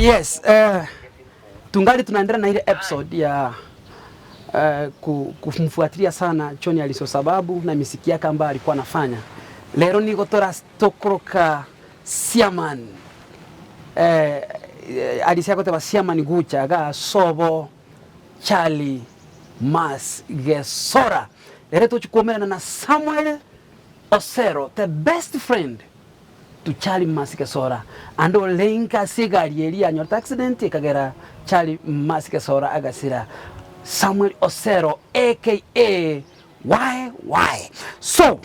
Yes, eh, tungali tunaendelea na ile episode ya eh, kumfuatilia sana John Aliso sababu na misiki yake ambayo alikuwa anafanya. Lero nigo torastokoroka Siaman eh, Alisi agoteba Siaman gucha iga sobo Charlie Mas Gesora. Rero tochi kuomerana na Samuel Osero the best friend to Charlie Mas Gesora ande orenge ase egari eria yanyorete accident ekagera Charlie Mas Gesora agasira Samuel Osero aka YY. So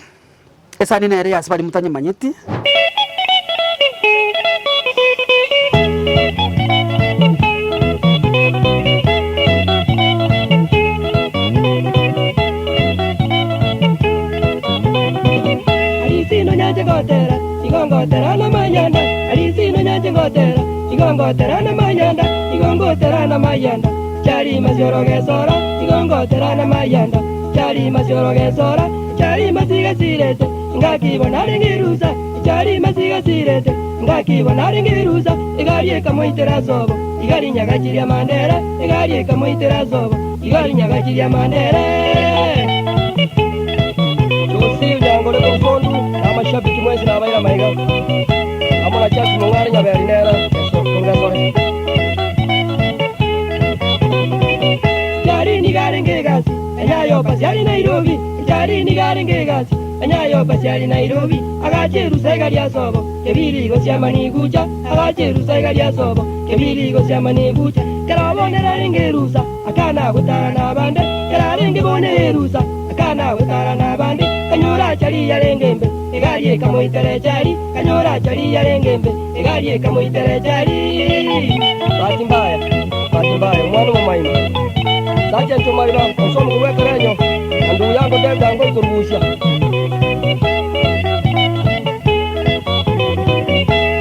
esani nere ase baria motanyemanyeti. Arisino nyanche gotera, igo ngotera namayanda, Arisino nyanche gotera, igo ngotera namayanda, Igo ngotera namayanda, Chari masioro gesora, igo ngotera namayanda, Chari masioro gesora, Chari masiga sirete, ngaki bonare ngirusa, Chari masiga sirete, ngaki bonare ngirusa, Igari ekamoitera sobo, igari nyagachiria mandere, Igari ekamoitera sobo, igari nyagachiria mandere. Josi Onyangore Gokondu na amashabiki mwensi nabaire amaiga amo na Charles Mong'are Nyaberi nere Ngesore. Chari nigo arenge egasi enyayoka siari Nairobi, Chari nigo arenge egasi enyayoka siari Nairobi, Agacha erusa egari asobo kebiri gosiama nigucha, Agacha erusa egari asobo kebiri gosiama nigucha, Kero bono arenge erusa akana gotara nabande, Kero arenge bono erusa akana gotara nabande, Kanyora achari yarenge embe egari ekamoitera echari, Kanyora achari yarenge embe egari ekamoitera echari. Bahati mbaya, bahati mbaya, omwana omomaino Sergeant Omaira ase omogoro bw'ekerenyo na ndugu yango David Angoi korugusia.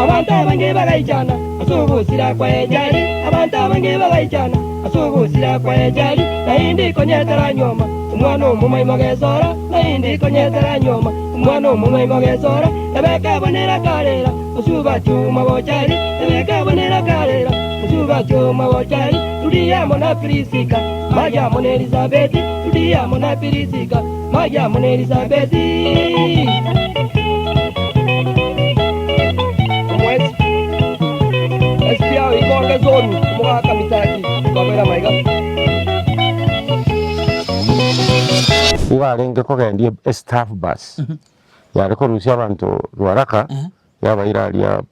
Abanto abange bagaichana ase ogosira kwa echari, Abanto abange bagaichana ase ogosira kwa echari, Naende ikonyetera nyoma omwana omomaimo gesora, Naende ikonyetera nyoma omwana omomaimo gesora, Ebeke bonera karera mosubati omogochari, Ebeke bonera karera mosubati omogochari, Rudia amo na Pirisika, Maria amo na Elisabeti, Rudia amo na Pirisika, Maria amo na Elisabeti. Omwesi SP ao ikonge zone omogaka mitaki twabeire amaiga. Nigo arenge kogendia estaff bus, yare korusia abanto Ruaraka yabaira aria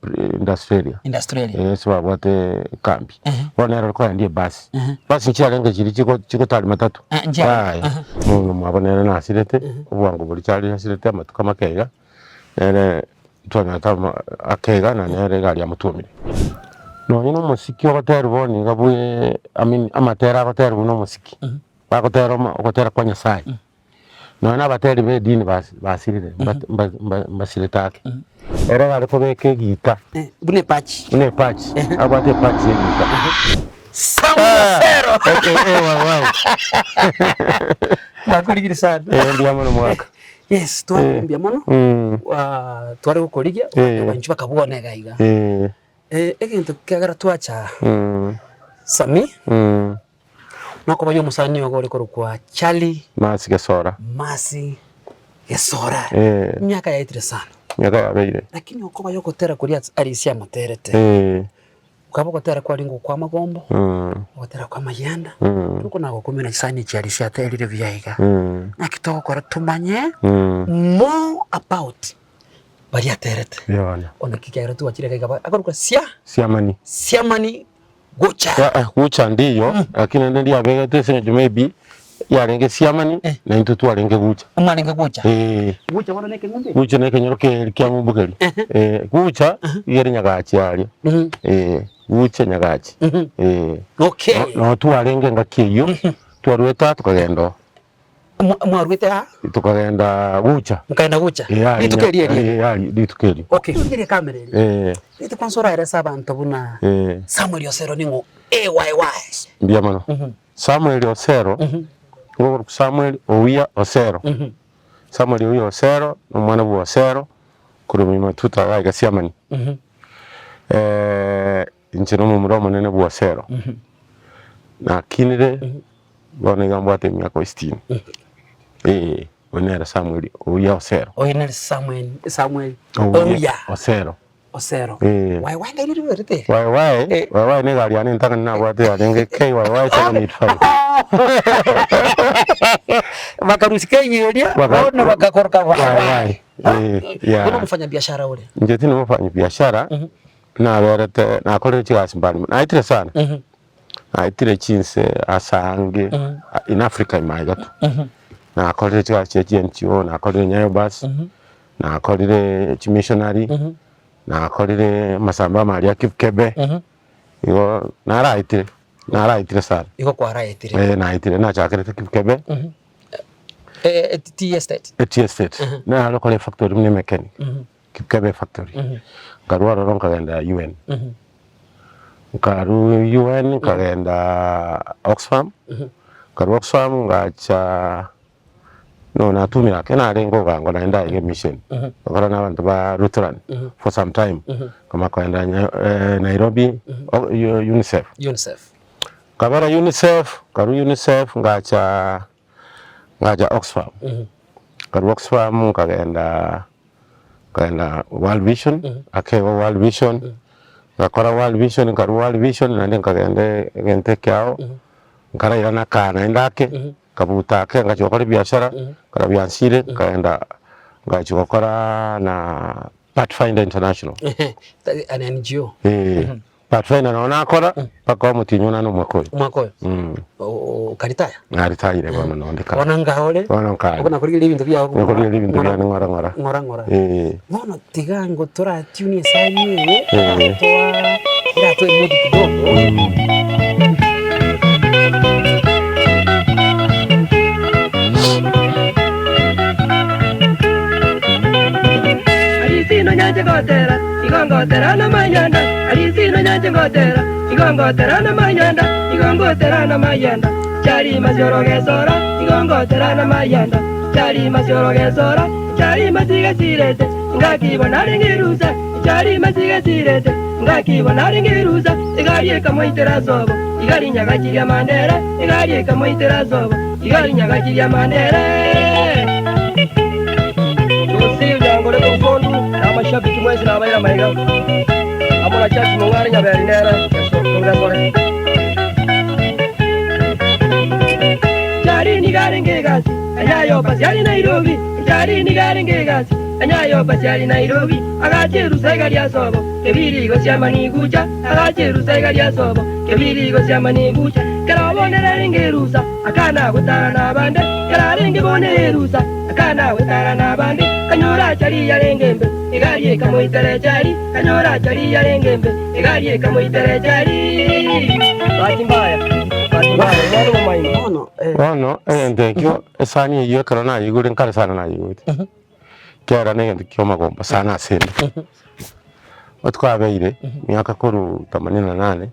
industrial area, Industrial area. eh, ase babwate ekambi. Bono nere ore kogendia ebus, bus nchiarenge chiria chigo chigotari matatu, Eh, nchiarenge, yaya. Bono mwabo nere nasirete, obwango boria chiare asirete amatuko amake iga, nere twanyarete ama ake iga na nere egari yamotwomire. Nonye na omosiki ogoterwa bono iga bwe I mean amatera agoterwa buna omosiki, bagotera omo ogotera kwa Nyasaye, Nonya na abateri b'edini bas- basirire, mbat- mba- mba- mbasirete ake. Ere iga are kobeka egita, Buna epachi. buna epachi, abwate epachi y'egita. Samusero. Okay, eh, wow, wow. Nakorigiri sana. Eh, mbuya mono mwaka. Yes, tware mbuya mono. Mm. Ah, tware gokorigia, Eh. abanchwa bakabwona iga iga. Eh, Eh, egento kiagera twacha mm, Sami, mm. Nokoboyia omosani ogo ore korokwa Charlie Mercy Gesora. Mercy Gesora. Eh. Emiaka yaetire sana. Emiaka yabeire. Lakini okoba yogotera koria Alice amoterete. Eh. Okaba ogotera kwarenge okwa amagombo, Mm. ogotera kwa amayianda, Mm. tokona gokumia chisani echi Alice aterire buya iga. Mm. Naki togokora tomanye Mm. more about baria aterete. Bono. Bono naki kiagera twachire iga iga akorokwa sia Siamani. Siamani Gocha. Eh, eh, gocha ndiyo lakini naende ndiabegete ase eng'encho maybe yarenge siamani Eh. na intwe twarenge gucha. Mwarenge gocha. Eh, Gocha bono na ekeng'umbu? gucha na ekenyoro keri kia ng'umbu keria. Eh, gucha iga ere Nyagachi aria. Mhm. Eh, gucha Nyagachi. Mhm. Eh. Okay. No- no twarenge engaki eyio, twarwete aa tokagenda oo. Mwaruete aa? Tokagenda gucha. Mokagenda gucha? Eh, aria Rituko erio erio? Eh, aria rituko erio. Okay. Torigereria ekamera eria. Eh. Rete kwanza oraerese abanto buna Eh. Samuel Osero ning'o AYY. Mbuya mono. Samuel Osero, nigo okorokwa Samuel Owia Osero. Samuel Owia Osero, na omwana bwa Osero, korwa Matuta iga iga Siamani. Inche nomomura omonene bw'Osero, nakinire bono iga mbwate emiaka o sitini. Ee, oyo nere Samuel Ouya Osero. Oyo nere Samuel, Samuel Ouya Ouya Osero. Osero. Ee. Waye waye ngai riberete. Waye waye, Eh. waye waye na egari yane entang'ani nabwate yarenge KYY 785. Bakarusia Kenya eria, Baka- bono bagakoroka Waye waye. Eh, yeah. Bono omofanya biashara ore. Inche tindi mofanyi biashara, Naberete nakorire chigasi mbari mono, naetire sana, naetire chinse ase aange in Africa ime aiga tu. Nakorire chigasi chia chi NGO, nakorire Nyayo bus, nakorire chimissionary, nakorire amasambe ama aria Kipkebe, igo naraetire, naraetire sana. Igo kwaraetire. Eh naetire nachakerete Kipkebe. Tea estate. Tea estate, nare gokora efactory buna emechanic. Kipkebe Factory, nkarwa ororo nkagenda UN, nkarwa UN nkagenda Oxfam, nkarwa Oxfam ngacha no natumire ake narenge ogango naende aiga emission, ngakora na abanto ba Lutheran for some time, nkamanya kogenda Nairobi UNICEF. UNICEF. Nkabera UNICEF, nkarwa UNICEF ngacha ngacha Oxfam, nkarwa Oxfam nkagenda Nkaenda World Vision, akegwa World Vision, ngakora World Vision, nkarwa World Vision naende nkagenda egento ekeao, nkarairana akaa naende ake, nkabuta ake ngachia gokora ebiashara, nkara biansire, nkaenda ngachia gokora na Pathfinder International. An NGO. Eh, Pathfinder nabo nakora mpaka omotienyi one omwaka oyo. Omwaka oyo? Okaritaya? Naritayire bono nonde kare. Bono nkae ore? Bono nkae. Okona korigereria ebinto biago Nkorigereria ebinto biane ng'ora ng'ora. Ng'ora ng'ora. Eh. Bono tiga ngo toratune esani eye, Eh. toa eratoe mood kidogo. Arisino nyanche gotera, igo ngotera namanyanda, Arisino nyanche ngotera, igo ngotera namayanda, igo ngotera namayanda, Chari masioro gesora, igo ngotera namayanda, Chari masioro gesora, chari masigasirete, Ngaki bono arenge erusa, chari masigasirete, Ngaki bono arenge erusa, Egari ekamoitera sobo, igari nyagachiria mandere, Egari ekamoitera sobo, igari nyagachiria mandere. Jose Onyangore Okondu na amashabiki mwensi nabaire amaiga amo na Charles Mong'are Nyaberi nere Ngesore. Chari nigo arenge egasi enyayo Pasiari Nairobi, Chari nigo arenge egasi enyayo Pasiari Nairobi, agacha erusa iga ria sobo, kebiri gosiama nigucha, agacha erusa iga ria sobo, kebiri gosiama nigucha, Kero bono arenge erusa, akana gotara nabande, kero arenge bono erusa, akana gotara nabande, kanyora achari yarenge embe, egari ekamoitera echari, kanyora achari yarenge embe, egari ekamoitera echari. Bahati mbaya, bahati mbaya, omwana omomaino. Bono, eh, Bono egento ekio esani eyio ekero nayeigure nkare sana nayeigwete, ekiagera na egento kia omagomba sana ase inde. Twabeire miaka korwa themanini na nane.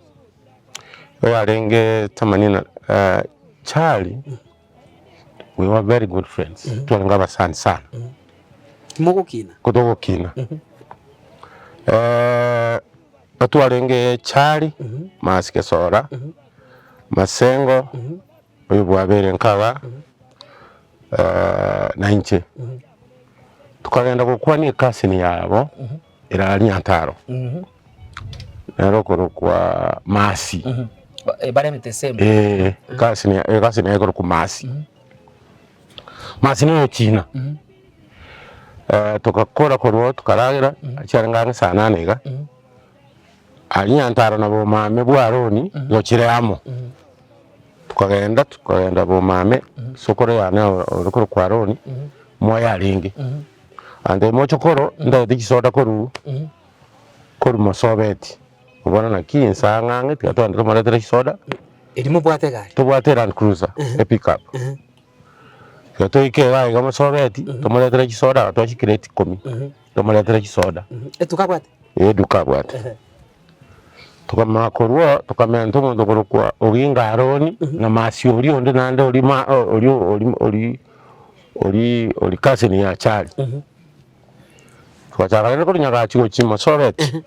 Oyarenge themanini na Charlie, we were very good friends, twarenge abasani sana. Mogokina? Ko togokina. Twarenge Charlie, Mercy Gesora, Masengo, oyo bwabeire nkaga, na inche. Tokagenda gokwania ecousin yabo ere aria Nyantaro, nere okorokwa Mercy. Baremete same. Eh, cousin ya cousin yaye ekorokwa Mercy. Mercy noyo China. Togakora korwa oo tokaragera, chiarenge ang'e saa nane iga, aria Nyantaro na bomame bwa Aroni gochire amo. Tokagenda tokagenda bomame, sokoro yane ore korokwa Aroni, moyo arenge. Ande mochokoro ndagete chisoda korwa korwa mosobeti, bono naki inse ang'e ang'e tiga togende tomoretere chisoda. Erio mobwate egari? Tobwate Land Cruiser, e pick up. Tiga toike iga iga mosobeti, tomoretere chisoda agatwa chicrate ikomi, tomoretere chisoda. Etuka abwate? Ee eduka abwate. Tokamanya korwa oo, tokamenta omonto okorokwa Oginga Aroni, na Mercy oria onde naende oria ma oria oria oria oria oria cousin ya Charlie. Togachaka rende korwa Nyagachi gochia Masoret,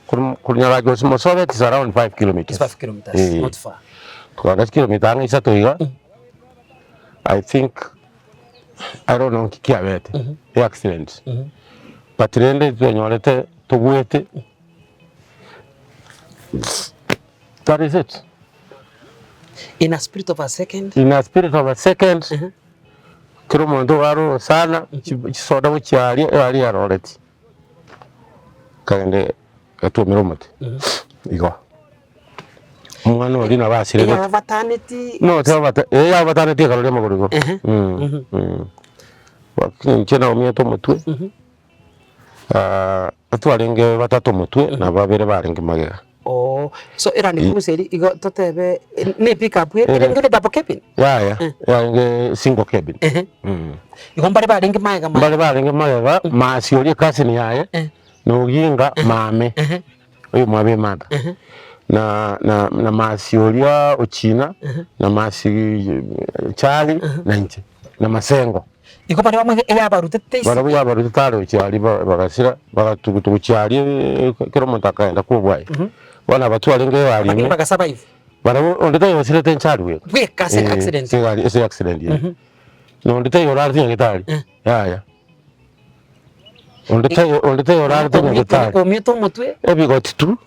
Korwa korwa Nyaraki gose Mosobe it's around 5 kilometres. It's 5 kilometers, Eh. not far. Tokagenda chikilomita ang'e isato iga, I think, I don't know nki kiabete, e accident. But rende twenyorete togwete, that is it. In a spirit of a second. In a spirit of a second, kera omonto iga are orosana, chisoda gochia aria, egari yaroreti. Kagende gatwomere omote igo. Omwana oria nabo asirete. Eyabataneti. No tebabata eh yabataneti ekaroria amagoro igoro. Ehe. Mm, mm. Lakini inche naomiete omotwe, twarenge batato omotwe na babere barenge magega. Oo, so Land Cruiser eria igo totebe ne pick up Ere. erenge ne double cabin? Yaya, yarenge single cabin. Ehe. Mm. Igo mbare barenge magega ma Mbare barenge magega, masi oria ecousin yaye, Eh. na Oginga mame, Ehe. oyomwabo Emantha, Ehe. na na na masi oria Ochina, na masi Charlie, na inche, na Masengo. Igo baria bamwe eyabarutete isiko. Barabwo yabarutete are gochia aria bagasira, bagatuguta gochia aria ekero omonto akaenda kobwaye. Bono aba twarenge egari Lakini ime, bagasurvive. barabwo onde taiyo osirete inche aria bweka. Bweka ase accident. Ase egari ase accident eye. Na onde taiyo orarete nyagetari, yaya. Onde taiyo onde taiyo orarete nyagetari. Omiete omotwe. Ebigoti tu,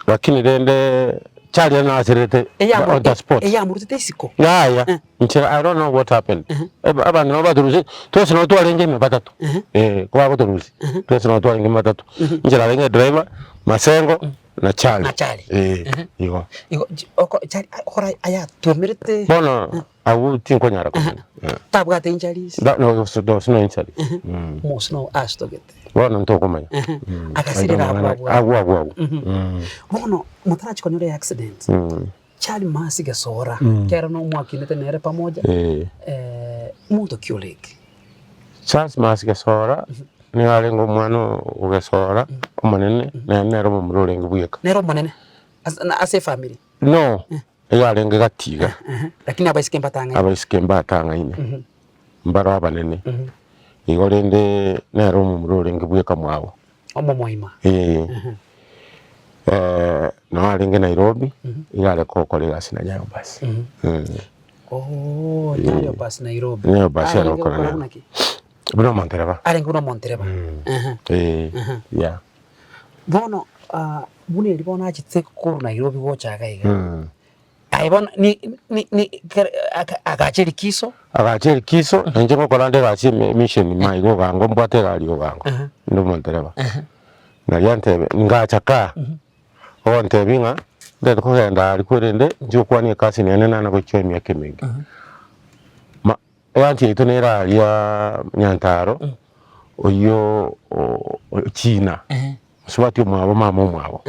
lakini rende charia nasirete on the spot. Eyamorutete isiko. Yaya, inche I don't know what happened. Abanto nabo batorusia, twensi nabo twarenge ime batato, eh, kobagotorusia, twensi nabo twarenge ime batato. Inche narenge edriver, Masengo na Charlie. Na Charlie. Eh, igo. Igo oko Charlie okora ayatwomerete. Bono abwo tinkonyara komanya. Tabwate injuries. Da, no, there was no injury. Mos no astogete. Bono ntokomanya. Agasirera abwo abwo. Abwo abwo abwo. Bono motarachi konyora accident. Charlie masi gesora. Kero no mwakinete nere pamoja. Eh. Eh, monto ki orenge? Charles Masi Gesora nigo arenge omwana o Gesora omonene, naende nere omomura orenge bweka. Nere omonene ase efamiri? No, igo arenge gati iga. Lakini abaiseke mbatang'aine? Abaiseke mbatang'aine, mbaro abanene. Igo rende nere omomura orenge bweka mwabo. Omomoima? Eeh. Noo arenge Nairobi, iga are gokora egasi na Nyayo Bus. Oh, Nyayo Bus Nairobi. Nyayo Bus Arenge are gokora gokora naye. buna ki? Buna omontereba. Arenge buna omontereba. Eeh, yeah. Bono buna erio bono achete korwa Nairobi gocha iga iga, aye bono ni ni ni kere agacha erikiso. Agacha erikiso, na inche ngokora nde egasi ime emission maiga ogango mbwate egari ogango, inde omontereba. Naria antebe, ngacha kaa, ogontebia ng'a ntagete kogenda aria korende inche gokwania ecousin yane nana gochia emiaka emenge. Ma eanti yaito nere aria Nyantaro, oyio China, mosubati omwabo mama omwabo,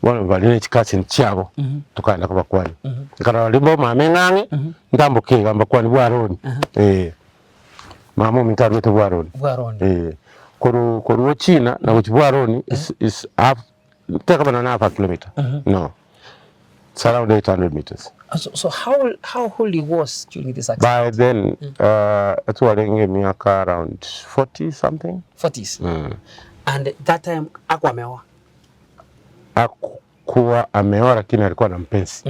bono baria ne chicousin chiabo, tokagenda kobakwania. Nkarora riria bomame ng'ang'e, ntamboke iga mbakwanie bwaroni, eh. Mama ominto arwete bwaroni, eh. Korwa korwa China na gochia bwaroni is is half tekobana na half a kilometer, no, it's around 800 meters. So, so how, how old he was during this accident? By then twarenge emiaka around 40 something. 40s. And that time akwameoa? Hakuwa ameoa lakini alikuwa na mpenzi.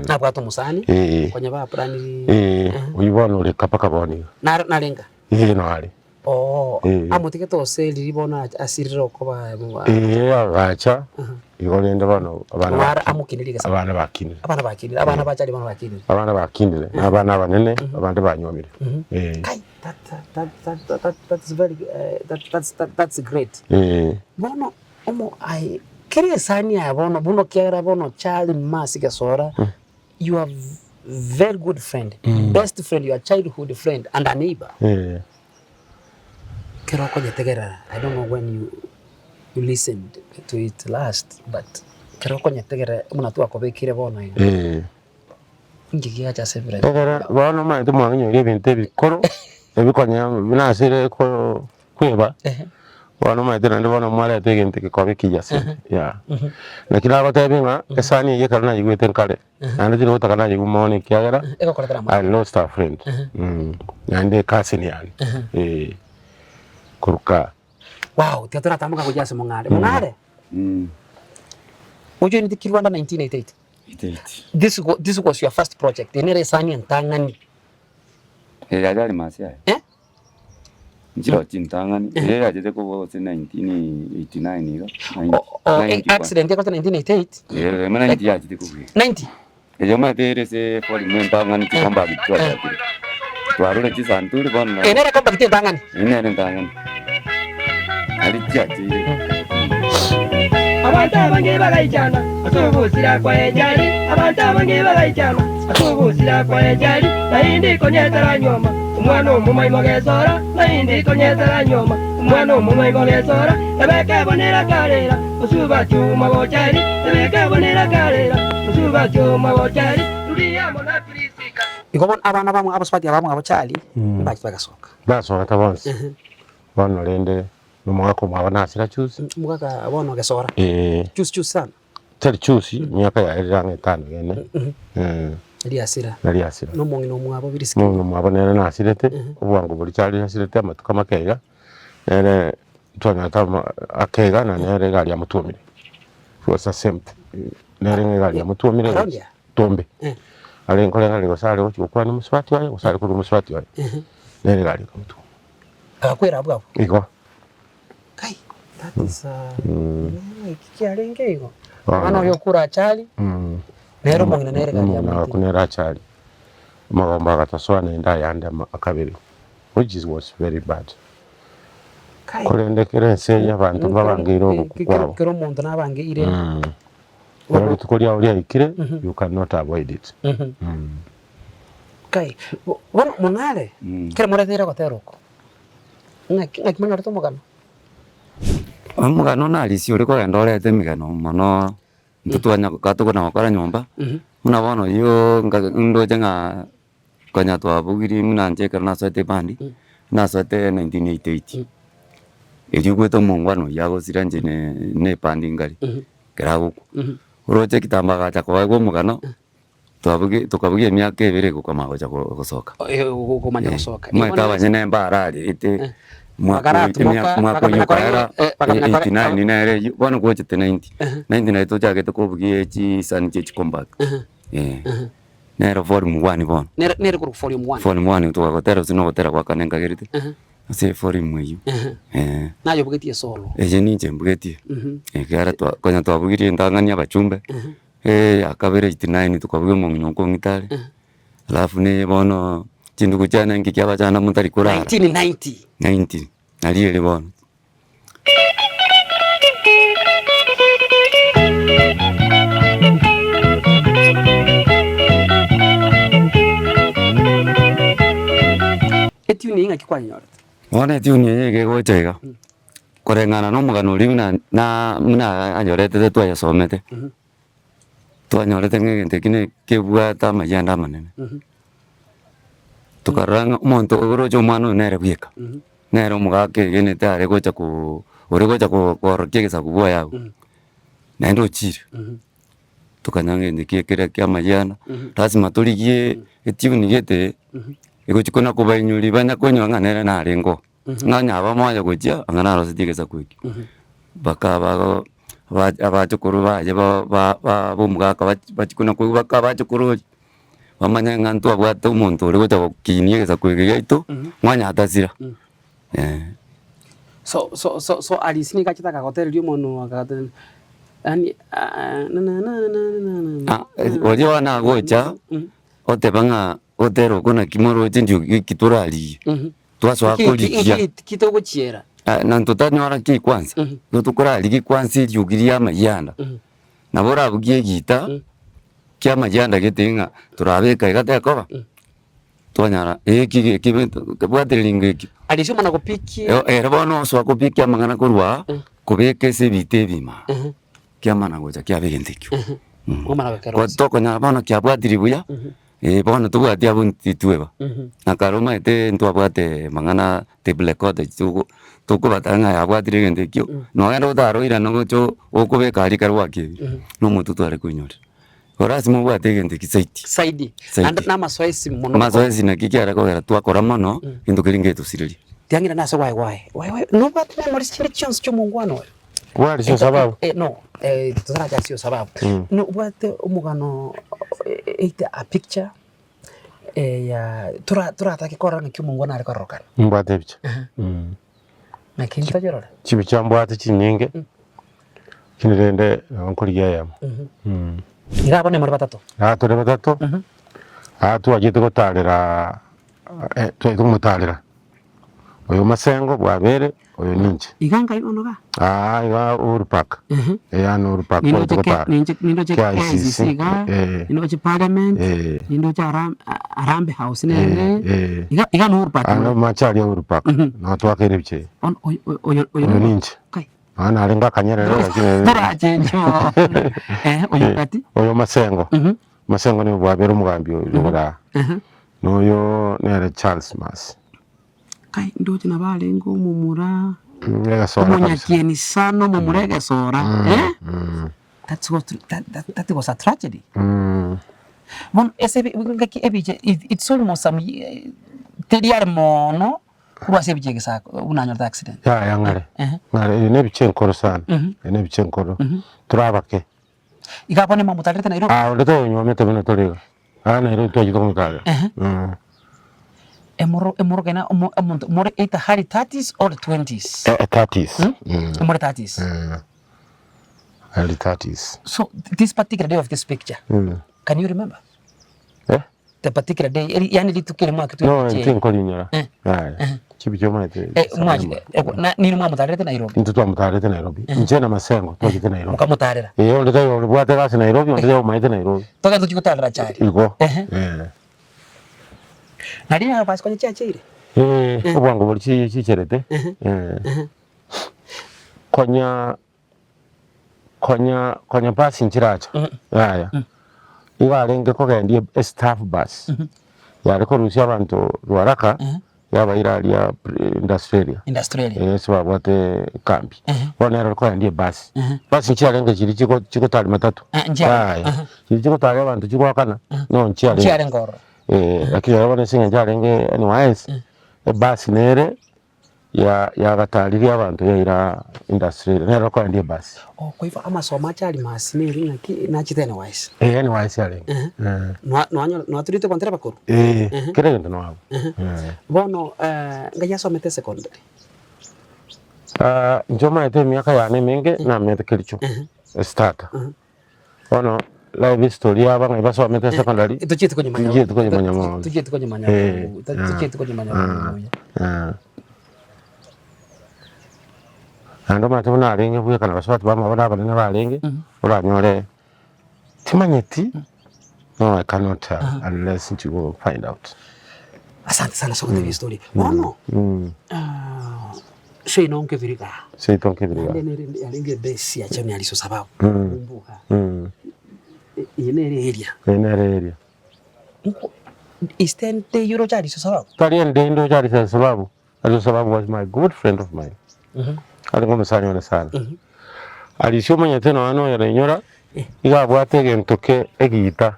Nabwate omosani? Eh. Konya bapuraniri? Eh, oyio bono ore mpaka bono iga. Naro narenga? Eh, no are. Oo, Eh. amotigete gose riria bono asirire okoba Eh, agacha, igo rende bono abana Mwara baki- amokinerie gesa. abana bakinire. Abana bakinire, abana bachari bono bakinire. Abana bakinire, na abana abanene, abande banywomire. Eh. Kai, that, that, that, that, that, that's very, eh, that, that's, that, that's great. Eh. Bono omo aye, kera esani aya bono, buna ekiagera bono Charlie Masi Gesora, your very good friend, best friend, your childhood friend and a neighbor. Eh. Kero okonyetegerera, I don't know when you, you listened to it last, but kero okonyetegerera buna twakobekire bono iga, Eh. inki giacha ase ebirero? Ekero bono omanyete mwanginyoria ebinto ebikoro, ebikonya buna ase ere ko kweba, bono omanyete naende bono mwareta egento gekoba ekiya ase yeah. Naki nagotebia ng'a esani eyio ekero nayigwete nkare, naende tirigotaka nayigwe mono ekiagera, Egokoretera amang'ana. I lost a friend, naende ecousin yane, eh, korwa kaa. Wow, tiga toratamboka gochia ase Mong'are. Mong'are? Ojoinete Kirwanda 1988? 88. This, this was your first project, eye nere esani entang'ani. Eh, aria are masi aya. Eh? Nchiro chintang'ani, eye yachete kobua gose 1989 iga. O- o, eh, accident yakorete 1988? Eh, ema 90 yachete kobua. 90? Erio omanyete ere ase volume entang'ani chicompact twachakire. Twarure chisanturi bono Eye nere compact entang'ani? Eye nere entang'ani. Nari chiacheire. Abanto abange bagaichana ase ogosira kwaye Jari, abanto abange bagaichana ase ogosira kwaye Jari, naende konyetera nyoma, omwana omomaimo gesora, naende konyetera nyoma, omwana omomaimo gesora, ebeke bonera karera, osubati omogochari, ebeke bonera karera, osubati omogochari, ruria amo na Prisika. Igo bono abana bamwe abasubati abamwe abo chari mbachete bagasoka. Basogete bonsi, bono rende nomogaka omwabo nasira chusi. Omogaka bono gesora. Eeh. Chusi chusi sana. Tari chusi, emiaka yaye erire ang'e etano gene. Nari asira. Nari asira. Na omong'ina omwabo birisiki. Omong'ina omwabo nere nasirete, obwango boria chari asirete amatuko amake iga, nere twanyarete ama ake iga na nere egari yamotwomire. It was the same nere ng'a egari yamotwomire Around here? Tombe. Are nkoreng'ana gose are gochia gokwania omosubati oye, gose are korwa omosubati oye, nere egari ekamotwoma. Agakwera abwo abwo. Igo. Kai, that is a eki kiarenge igo. Omwana oyo okure achari, nere omong'ina nere egari Omong'ina yamotwomire. okwo nere achari, amagombo agatasoa naende ayande ama akabere, which is was very bad. Kai. Korende kera ense eye abanto mbabangeire oboku kwabo. Kera omonto nabangeire. Ekero rituko riao riaikire, you cannot avoid it. Kai, bono mong'are, ekero moreteire ogotera oko, ng'aki ng'aki monyorete omogano? Omogano narisia ore kogenda orete emegano mono, intwe twanya gatokona gokora nyomba, buna bono oywo nka ndoche ng'a konya twabugirie buna inche ekero nasoete ebandi, nasoete 1988, erio goeta omongwana oyio agosira inche na ebandi nkare, ekero agokwa, oroche ekitambo agacha koegwa omogano, twabugia tokabugia emiaka ebere egokomanya gocha gosoka. Komanya gosoka. Omanyete abanyene mbararete, mwaka Bakaratumoka, mwaka oyio bakamanya okaera bakamanya kore- 89 nere eyio, bono gochete 90, 90 naye tochagete kobugia chisani chia chicomeback, eh. Nero volume one bono. Nere nere korwa volume one. Volume one togagotera ase nogotera gwa kane nkagerete, ase evolume eyio, eh. Naye obugetie esolo. Eye ninche mbugetie, ekiagera twa konya twabugirie entang'ani abachumbe, ya kabere 89 tokabugia omong'ina okong'ita are, alafu neye bono chindugu chiane nki kiabachanda motari korara. 1990. 90, nario ere bono. Etune eye ng'aki kwanyorete? Bono etune eye iga egocha iga, koreng'ana na omogano oria buna na buna anyoretete twayesomete, twanyorete ng'a egento eki ne kebwate amayanda amanene. Tokarora ng'a omonto oroche omwana oyo nere bweka. Nere omogaka egenete are gocha koo ore gocha ko koorokia egesaku bwoye agwo, naende ochire, tokanyora ng'a egento eke keria kia amayiana, lazima torigie etune gete, egochi kona kobainyoria banya konyora ng'a nere narenge oo, ng'a onye abamoyo gochia ang'e narosetie egesaku ekio. Baka bago ba abachokoro baye ba ba ba omogaka bachi bachi kona koigwa baka abachokoro oria. Bamanye ng'a ntwabwate omonto ore gocha gokinia egesaku eke giaito, mwanyatasira, eh. So so so so Alice nigo achete akagotereria omonwe akagotebia yaani nananananana Ah, oria bono agocha, oteba ng'a otera oko naki moroche intwe eki torarigie, twasoa korigia. Ki togochiera? Na ntotanyora ki kwanza, igo tokorarigia kwanza eriogi ria amayianda, nabo orabugie egita. Ki'amachianda gete ng'a torabeka iga tekoba, twanyora eki eki kebwatereri ng'eki. Aria omana gopikia. Ere bono osoa kopikia amang'ana korwa aa, kobeka ase ebita ebima, kiamana gocha kiaba egento ekio. Omana gokerosia. Tokonyora bono kiabwatiri buya, bono tobwati abwo ntitweba. Na kare omanyete ntwabwate amang'ana table recorder togo tokobatebia ng'a yabwatire egento ekio, nogenda otare oirane gocha okobeka aria ekero gwakiebire, na omonto tware koinyorera. Igo lasima obwate egento eki zaidi. Zaidi. Zaidi. Naende na amasoesi mono. Amasoesi naki kiare kogera twakora mono, egento keria ngetosireria. Tiang'ira nase gwaye gwaye gwaye gwaye nobwate memories chinde chionsi chia omongwana oyo? Gwari ase sababu. Eh, no. Eh, totaracha ase osababu, nobwate omogano either a picture ya tora toratake korora ng'aki omongwana are kororokana? Nimbwate ebicha. Naki ntochirore? Chibicha mbwate chinyinge, lakini rende nabo nkorigia eyemo. Iga abwo nemore batato? Aa tore batato, aa twachete gotarera twachete komotarera. Oyo Masengo bwabere, oyo ninche. Iga nkai bono iga? Aa iga Uhuru Park. Eh yaani Uhuru Park Nindoche twachete K gotara. ninche nindoche KICC, KICC iga, eh. nindoche Parliament, Eh. nindoche Haram Harambee House nere, Eh, eh. iga iga no Uhuru Park Aa more. amache aria Uhuru Park, noo twakeire ebicha eye. Bono oyo oyo oyo Oyo ning'o? ninche. Kai. Nonya narenge akanyerere lakini Torachenche bono. Eh, oyo gati? Oyo Masengo. Masengo nigo bwabere omogambi oyo oraa. Na oyo nere Charles Masi. Kai ndoche nabo arenge omomura, Egesora kabisa. omonyakieni sana omomura egesora eh? That's what that that that was a tragedy. Bono ase ebi ngaki ebicha it it's almost some ye teri are mono korwa ase ebicha egesako buna anyorete accident. Yaya ng'are, ng'are eye na ebicha enkoro sana, eye na ebicha enkoro, tore abake. Iga abwo nimamotarerete Nairobi? Ah, onde toyonywomete buna tore iga. Ah, Nairobi twachete komotarera. Emoro emoro kena omo omonto more either early thirties or twenties. Eh, thirties. Mm. Emore thirties. Early thirties. So this particular day of this picture, can you remember? Eh? The particular day, eri yaani rituko eri mwaketwe No, ebicha inche eye. nkorinyora. Eh. Yaya. Chibicha omanyete. Eh, mwachi eh, na nini mwamotarerete Nairobi? Intwe twamotarete Nairobi. Inche na Masengo twachete Nairobi. Mokamotarera. Eh, onde taiyo oribwate egasi Nairobi, onde taiyo omaete Nairobi. Togenda tochie gotarera chari. Igo. Ehe. Eh. Nari naro basi konya chiacheire. Eh, obwango boria chi chicherete. Eh. Konya Konya konya bus nchiracha yaya igo arenge kogendia estaff bus yare korusia abanto Ruaraka yabaira aria industrial area Industrial area. eh ase babwate ekambi bono nere ore kogendia ebus bus nchiarenge chiria chigo chigotari matatu Nchiarenge, yaya chiria chigotari abanto chigoakana no nchiarenge Nchiarenge ororo. eh lakini ero bono ase eng'encho arenge NYS ebus nere ya yagataririe abanto yaira industry ere nero okoendia ebasi. Oh, kwa hivyo amasomo ache ari masi neri ng'aki nachete NYS. Eh, NYS arenge. Eh. Nwa nwanyora nwaturete gontera bakoro? Eh, kera egento noabo. Eh. Bono ngai asomete secondary? Ah, inche omanyete emiaka yane emenge namete Kericho, esitata. Bono life history yabo ng'a basomete secondary, Tochieti konyemanya Tochieti konyemanya mono. Tochieti konyemanya Eh, tochieti konyemanya ah, buya. ah. Naende omanyete buna arenge bweka na basubati bamwabo na abanene barenge, oranyore timanyeti, no I cannot tell unless nchi go find out. Asante sana ase ogoteba estory. Bono seino nkebirika. Seito nkebirika. Naende nere yarenge ebase ya Chemi Alice Sababu. Kumbuka. Eye nere area. Eye nere area. Is there ende yoroche Alice Sababu? Tari ende ndoche Alice Sababu. Alice Sababu was my good friend of mine. Arenge omosani one sana. Alice omanyete nonya noyo nainyora, iga abwate egento ke egita.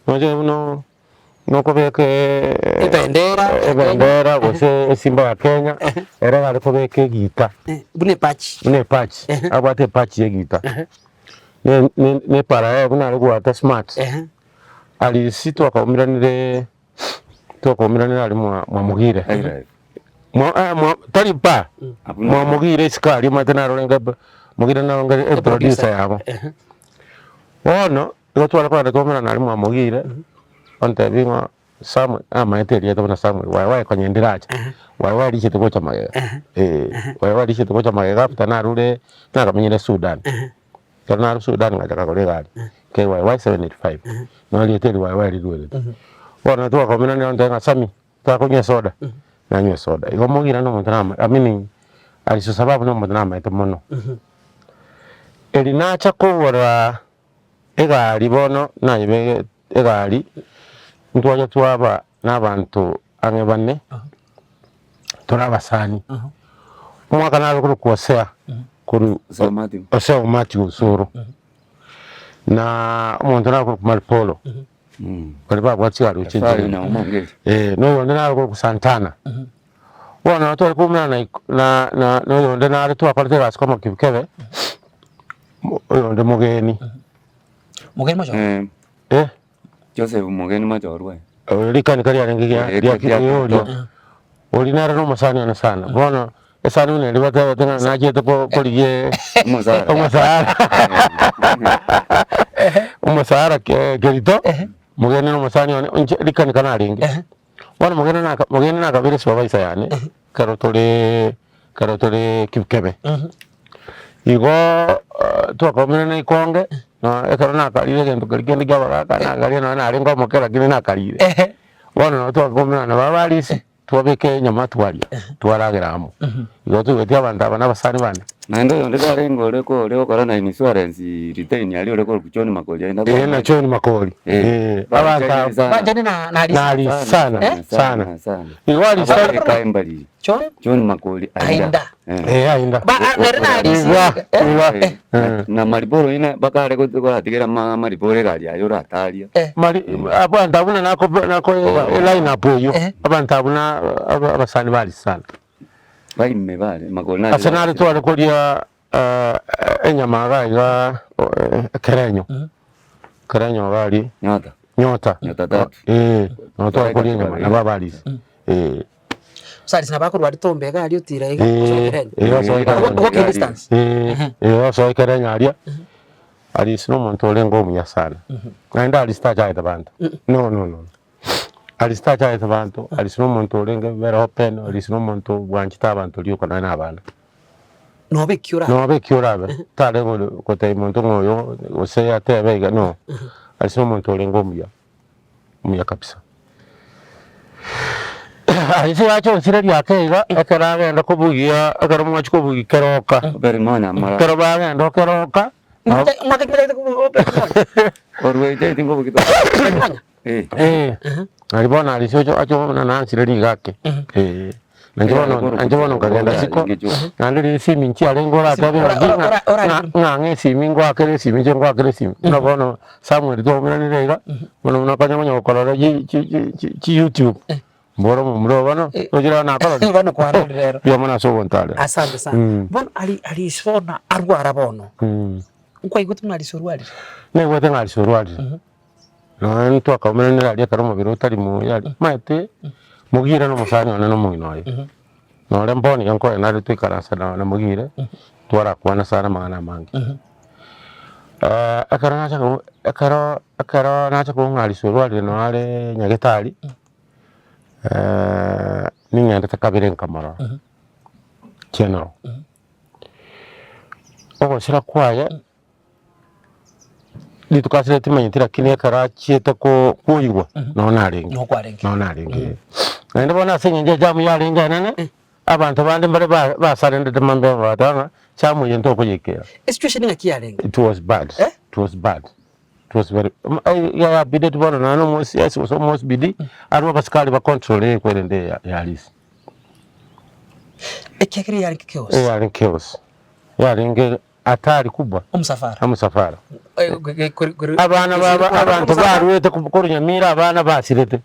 Noche buna Nokobeka Ebendera ya Kenya. ebendera gose esimba ya Kenya, ere iga are kobeka egita. Buna epachi. Buna epachi, abwate epachi ya egita. Ne- ne- ne epara yaye buna are goata smart. Arisi twakaumeranire twakaumeranire aria mwa mwamogire. Mwa ah mwa tari pa, mwamogire isiko aria omanyete narorenge mogire narorenge eproducer yabo. Bono. Igo tware kogenda twaumerana aria mwamogire, ontebie ng'a Samuel, amaete erieta buna Samuel, waye waye konya ndiracha, waye warichete gocha magega, eh, waye warichete gocha magega after narure nakamenyire Sudan, ekero narure Sudan ngachaka kogora egari, KYY 785, nonya erieta eri waye waye riruerete. Bono twakaumerana ontebia ng'a Sammy, tokonywa esoda, nanywa esoda. Igo omogire na omonto nama I mean Alice Sababu na omonto namaete mono. Eri nacha kogora. Egari bono nayebegete egari, ntwacha twaba na abanto ang'e bane, tore abasani. Omwaka nare korokwa Hosea, korwa Hosea Matthew. Hosea Matthew Osoro, na omonto nare korokwa Maripolo, baria babwate chigari gochia Nyasaye enchera. na omongeri. Eh, na oyonde nare korokwa Santana. Bono nabo tware koumerana na na na na oyonde nare twakorete egasi koma Kipkebe. Oyonde mogeni. Mogeni mochorwa? Eh. Eh. Joseph Mogeni mochorwa aye. Oyo rikanika riarenge gia Eh, ria ria oria. Kristo. Oria nere na omosani one sana. Bono esani buna eria batebete ng'a nachete ko korigia Omosara. omosara. Omosara ke kerito, mogeni na omosani one inche rikanika narenge. Bono mogeni naka mogeni nakabere supervisor yane, ekero toreee ekero tore Kipkebe. Igo twakaumerana ikonge, na ekero nakarire egento keria kende kia abagaka nakaria nonya narenge omoke lakini nakarire. Bono nabo twakaumerana nabo abarisi, twabeka enyama twaria, twaragera amo. Igo toigweti abanto aba na abasani bane. Naende oyonde tarenge ore ko ore gokora na insurance retain aria ore korokwa John Makori aye Eh, na John Makori. Eh. Eh, abanto aba Sana. Banchani na na Arisi. na Arisi sana, Eh? sana. sana. Igo Arisi Abareka embariri. John John Makori Ainda. Ainda. Eh. Eh, ainda. Ba a- nere na Arisi. Igwa, Eh? igwa. Eh. Eh. Na mariboro ine bakare goratigera ma mariboro egari aye orataria. Eh. Mari abanto abwo buna nako nako line up eywo, Eh. abanto abwo na aba- abasani ba Arisi sana. Baime bare Makori nare Ase nare tware koria enyama iga iga ekerenyo, ekerenyo iga aria Nyota. nyota, Nyota tatu. eh, nabo tware koria enyama nabo abarisi, eh. Ase Arisi nabo akorwa aria Tombe iga aria otira iga gosoa ekerenyo. Eh, osoa ekerenyo. Walking distance. Eh, eh, osoa ekerenyo aria, Arisi na omonto orenge omuya sana, naende Arisi tachagete banto, no no no. Arisi tachagete abanto, Arisi na omonto orenge very open, Arisi na omonto bwanchete abanto rioka nonya na abana. Nobe ki orabe. Nobe ki orabe, tare gotebia monto ng'a oyo gose atebe iga no, Arisi na omonto orenge omuya, omuya kabisa. Arisi yacha onsireria ake iga, ekero agenda kobugia, ekero mwachia kobugia keroka, Obere nonya amara. ekero bagenda keroka, nabo. Mwaka ki mwachagete kobugia obere monya? Korwa eche tinkobugia Monya? Eh. Eh, nari bono aria ocho acho buna nansire riga ake, eh, nainche bono nainche bono nkagenda isiko, naende riria esimi nchiarenge oratebe Ora- ng'a ora- ora- ora- ng'a ng'a ng'a esimi ngoakere esimi inche ngoakere esimi, buna bono Samuel twaumeranire iga, bono buna okonya konya gokorora chi chi chi chi chi youtube, mboro momura oo bono, roche rero nakororire, Bono kwarorire rero. mbuya mono ase ogontarera. Asante sana. Bono ari Arisi bono arwara bono, nkwaigwete buna Arisi orwarire? Naigwete ng'a Arisi orwarire. Nonya ntwakaumeranire aria ekero omobere otari moyo aria, omanyete Mogire na omosani one na omong'ina oye, nore mbono iga nkoenda aria toikaransa na na Mogire, twarakwana sana amang'ana amange. Ekero nacha ko ekero ekero nacha kong'arisia orwarire noo are nyagetari, ning'endete kabere nkamorora, general. Ogosira kwaye. Rituko asire timanyeti lakini ekero achiete ko koigwa noo narenge. Noo kwarenge. Noo narenge. Naende bono ase eng'encho ejamu yarenge enene, abanto bande mbare ba basarendete mambia bagateba ng'a jamu eye ntokoyeikera. Esituation ng'aki yarenge? It was bad, Eh? it was bad, it was very iga yabideti bono nonya na omo CS gose omo OCPD, arwe abasikari bacontrol ekwerende eye ya Arisi. Ekiagera yarenge chaos. Eyarenge chaos, yarenge Hatari kubwa Omusafara. omusafara. Eh, gwe- gwe- gwe- gwe- Abana baba abanto barwete korwa Nyamira abana basirete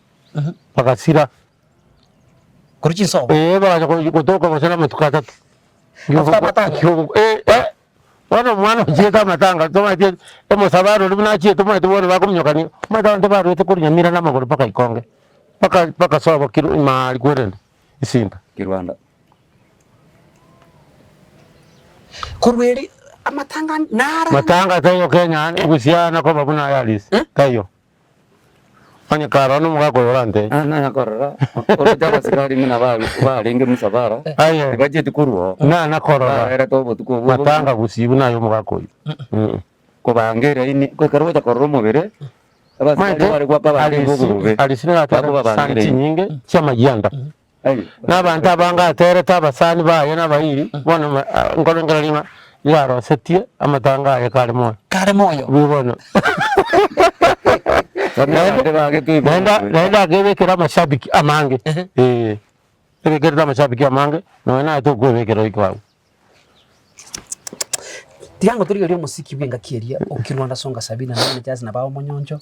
bagasira Korwa chinsobo. eh bagacha gotoka gose na amatuko atato. After amatanga. Eh eh bono omwana ochiete amatanga tomanyeti omosabara oria buna achiete omanyete bono bakominyokania omanyete abanto barwete korwa Nyamira na amagoro mpaka Ikonge mpaka mpaka sobo kiro ime aria kwerende Isinta. Kirwanda. Korwa eri amatanga nara. Matanga taiyo Kenya gosiana koba buna aya Alice taiyo. Onye kare one omogaka oyo orantebie. Ah, nanya korora oroche abasigari ng'a naba barenge msafara Aye. tibacheti korwa oo Nana korora baerete obotuko obwo matanga gusii buna aye omogaka oyio. Kobanga eraini ekero ogocha korora omobere abasigari bare goaka barenge obobe Alice nigo atware Bakobabangira chisani eraini. chinyinge chi'amayianda. Na abanto abange aterete abasani baye na abairi, bono nkorengereria ng'a nigo arosetie amatanga aye kare moyo. Kare moyo. Buya bono. Naende naende akebekera amashabiki amange, eh, ebekerete amashabiki amange, nonya naye tokoebekera oike abwo. Tiga ngotorigereria omosiki bw'engaki eria okirwanda songa sabini na nane jazz na bao monyoncho,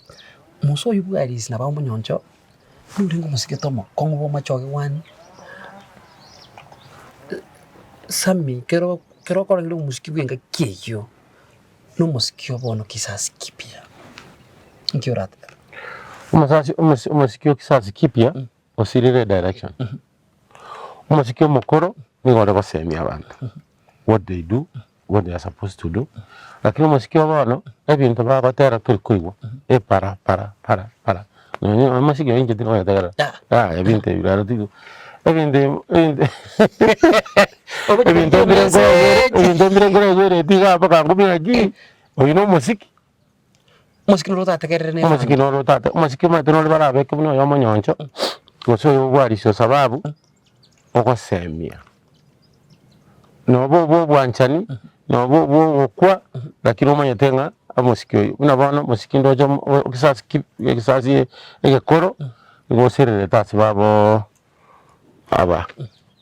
omosa oyio bwa Alice na bao monyoncho, Norenge omosigete omokong'u bw'amachoge one, Sammy kero kero okororire omosiki bw'engaki eyio, Nomosiki o bono kisasi kipya, nki oratebe? Omosasi omosi omosiki o kisasi kipya osirire edirection. Omosiki omokoro nigo ore gosemia abanto what they do, what they are supposed to do, lakini omosiki o bono ebinto bagotera tori koigwa, epara para para para nonye omosiki oyo inche tindi koyotegerera yaya ebinto ebi rero tibi ebinto ebi ebinto ebinto mbire nkoraigwere ebinto mbire nkoraigwere iga mpaka ngumie naki oyio na omosiki. Omosiki noro otategerere ne Omosiki noro otate omosiki omanyete nore barabeke buna oyo omonyoncho, gose oyo obwarisio sababu, ogosemia. Nobo obwo obwanchani, nobo obwo ogokwa, lakini omanyete ng'a omosiki oyio, buna bono omosiki ndoche omo o ekisasi ki ekisasi egekoro, nigo osererete ase baboo aba,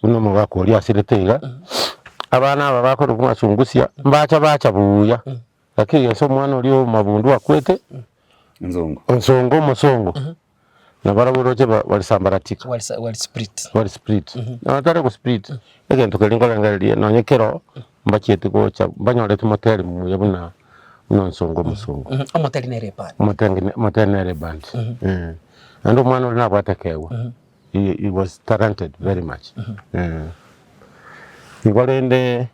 buna omogaka oria asirete iga, abana aba bakorokwa ng'a sungusia, mbacha bacha buya. Lakini gese omwana oria omabundu akwete, Ensongo. ensongo omosongo, na barabwo roche ba- barisambaratika, Walisa wali split. bari split. Nonya tari go split, egento keria nkorengereria nonye kero mbachieti gocha mbanyoreti moteri muya buna buna onsongo omosongo. Omoteri nere eband. Omotengi ne omoteri nere eband, eh. Naende omwana oria nabwate ekeegwa, he he was talented very much, eh. Igo rende.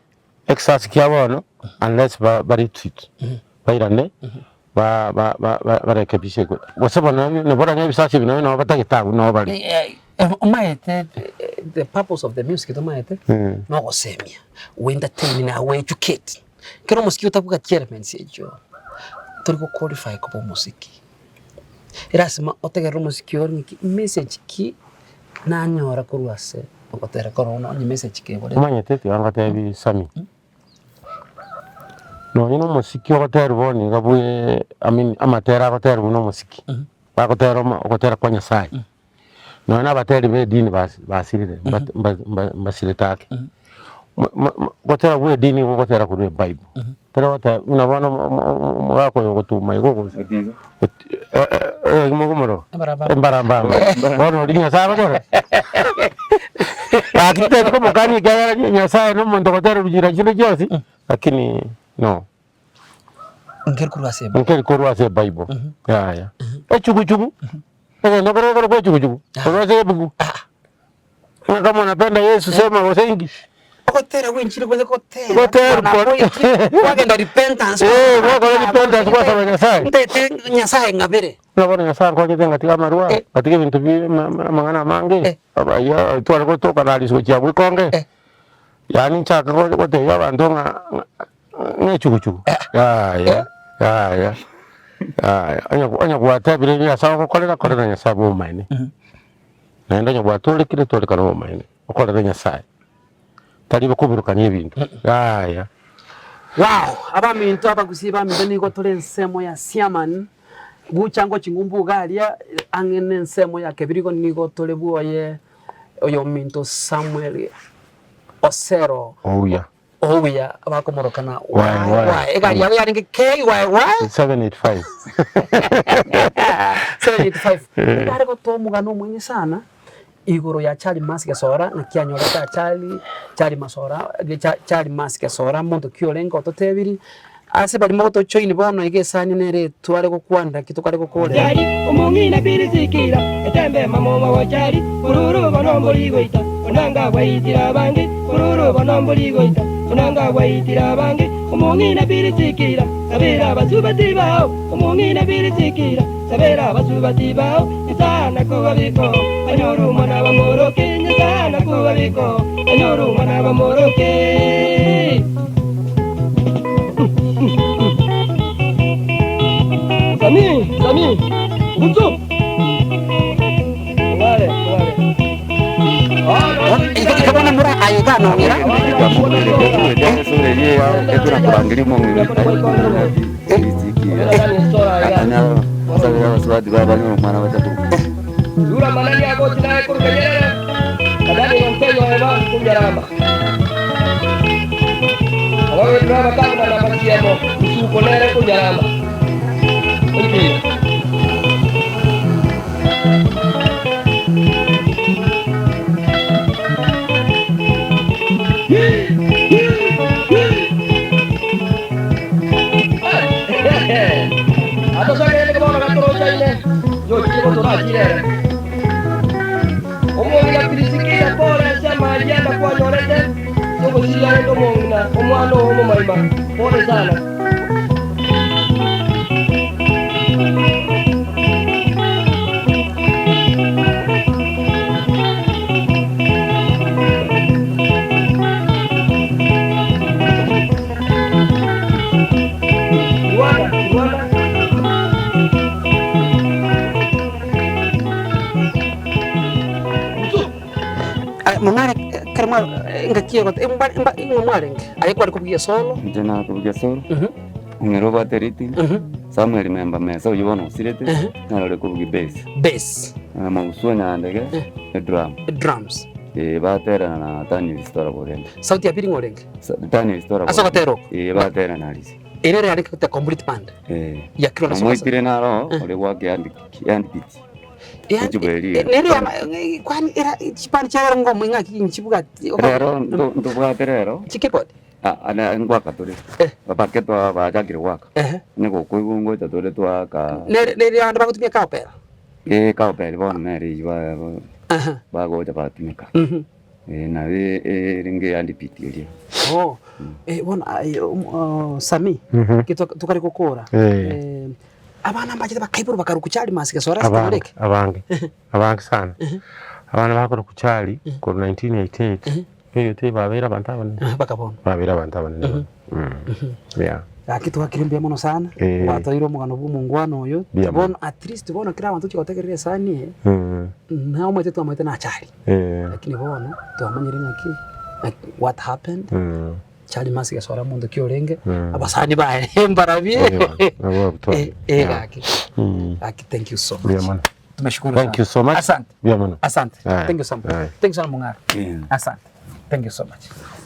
Ekesasi kia bono unless ba retreat bairane ba ba ba barekebishe gose bono naborang'e ebisasi ebi nonye nabo batagete abwo nabo bare. Omanyete the purpose of the music tomaete nogosemia, go entertain na go educate. Ekero omosiki otabwati elements echio tori go qualify koba omosiki. Erasima otegerere omosiki ore ng'aki message ki nanyora korwa ase ogotera korwa bono onye message kegorete. Omanyete tiga ngotebi Sammy, nonye na omosiki ogoterwa bono iga bwe I mean amatera agoterwa buna omosiki, bagotera omo ogotera kwa Nyasaye, nonye na abateri ba edini basi basirire mba- mba- mba- mbasirete ake. Mo- mo- mo gotera bwa edini nigo ogotera korwa ebible, tari goteba buna bono omo- omo- omogaka oyo ogotuma iga ogocha mokomoroka embarambamba bono oria Nyasaye agokora gaki titari komokania ekiagera Nyasaye na omonto ogotera oruchira chinde chionsi, lakini no. Nkeri korwa ase ebible. Nkeri korwa ase ebible, yaya. Echuguchugu, egento ekero ekorokwa echuguchugu, korwa ase ebuku. Ng'a kama unapenda Yesu sema gose inki? Ogotera gwenchiri gose gotera Gotera na poetry, kwagenda repentance. Eh, gwakora repentance gwasaba Nyasaye. Ntete Nyasaye ng'abere. Buna bono Nyasaye ankonyete ngatiga amarwa, Eh. ngatiga ebinto bi ama- ama- amang'ana amange, Eh. abayia tware gotoka naria gochia abwo ikonge, Eh. yaani nchake go- gotebia abanto ng'a ng'a ng'a echuguchugu, yaya yaya yaya, onye onye gwatebire Nyasaye ogokorera korera Nyasaye bwomaene. Naende onye gwatorekire, toreka nobomaene, okorere Nyasae, tari koburukania ebinto, yaya. Wow! Abaminto abagusii baminto nigo tore ensemo ya Siaman, gucha ngochi ng'umbu iga aria ang'e na ensemo ya Kebirigo nigo tore bwoye oyominto Samuel Osero Ouya. Ouya bakomorokana Wae, wae. wae egari yabo yarenge K wae wae 785. 785 Nigo are gotoa omogano omweng'e sana igoro ya Charlie Mas Gesora naki anyorete achali Charlie Masora Charlie Mas Gesora monto ki orenge ototebirie ase baria mogotojoin bono iga esani nere tware gokwanera ki tokare gokorera. Chari, omong'ina Pirisikila, etembe mamomo go Chari, ororo bono mbori goita, onanga gwaitire abange, ororo bono mbori goita, onanga gwaitire abange, omong'ina Pirisikila, sabera abasubati bao, omong'ina Pirisikila, sabera abasubati bao, Nyasae nakobabeka oo, banyore omwana bamoroke, Nyasae nakobabeka oo, banyore omwana bamoroke. Sami, Sami, Gutsu. Ong'are, ong'are. Ikabona mura aye ganong'era Yura manani agoti naye koruga Nyerere, Kadani nomteyo eba kunyaramba. Abageni b'abatang'ana na abasiemo, Nsuko nere konyaramba. Oikire. Nigo torachire ere. Omong'ina Pirisikila, pole ase amayianda kwanyorete ase ogosiria rende omong'ina omwana oo omomaima, pole sana. Rwanda, Rwanda. Mong'are ekero mwa engaki egote mba mba ing'o mwarenge? Aye kware kobugia solo? Inche nakobugia solo, ong'era obwate rhythm, Samuel Memba Mesa oyio bono osirete, nere ore kobugia bass. Bass. Mausu Nyandege, edrum. Drums. Eh, baterana na Daniel Stora Bogende. Sauti ya pili ng'o orenge? Daniel Stora Ase ogotera oko? Eh, baterana Arisi. Ere ere yarenge the complete band. Eh. Ya Kironda Soka. Omoitire naro ore goaka ehand handbeat. Echuberi. Nere ya kwani era chiband chia rero ngomo ing'aki nchibwati. Rero ntobwate rero. Chikeyboard. Ah, ana ngoaka tore. Eh. Bake twa bachakire goaka. Ehe. Nigo okoigwa ngocha tore twaaka. Nere nere abanto bagotumia cowbell. Eh, cowbell bono nere eywo ba Aha. bagocha batumeka. Mhm. Eh, nabo erenge ehandbeat eria. Oh, eh, bono aye oh, Sammy, Mhm. ki tokare gokora Eh. eh, abana mbachete bakaiborwa bakarokwa Charlie Masi gesora ase Abange, ekenyoro eke. abange, abange sana. Abana bakorokwa Charlie korwa 1988, egete babeire abanto abanene. Eh, mpaka bono. Babeire abanto abanene bono. Mm. Yeah. Gaki twakire mbuya mono sana, Eh. gwatoire omogano bwa omongwana oyo, Mbuya mono. bono at least bono kera abanto tochia gotegerera esani eye, Mm. na omanyete twamanyete na Charlie. Eh. Lakini bono twamanyire ng'aki, ng'aki what happened, Mm. Charlie Masi gesora monto ki orenge, Mm. abasani baye mbarabie. Eeh, nabo abtware. Eh, eh, Yeah. gaki. Mm. Gaki thank you so much. Mbuya mono. Tumeshukuru Thank sana. you so much. Asante. Mbuya mono. Asante. Aye. Thank you so much. Aye. Thank you sana Mung'ara. Yeah. Asante. Thank you so much.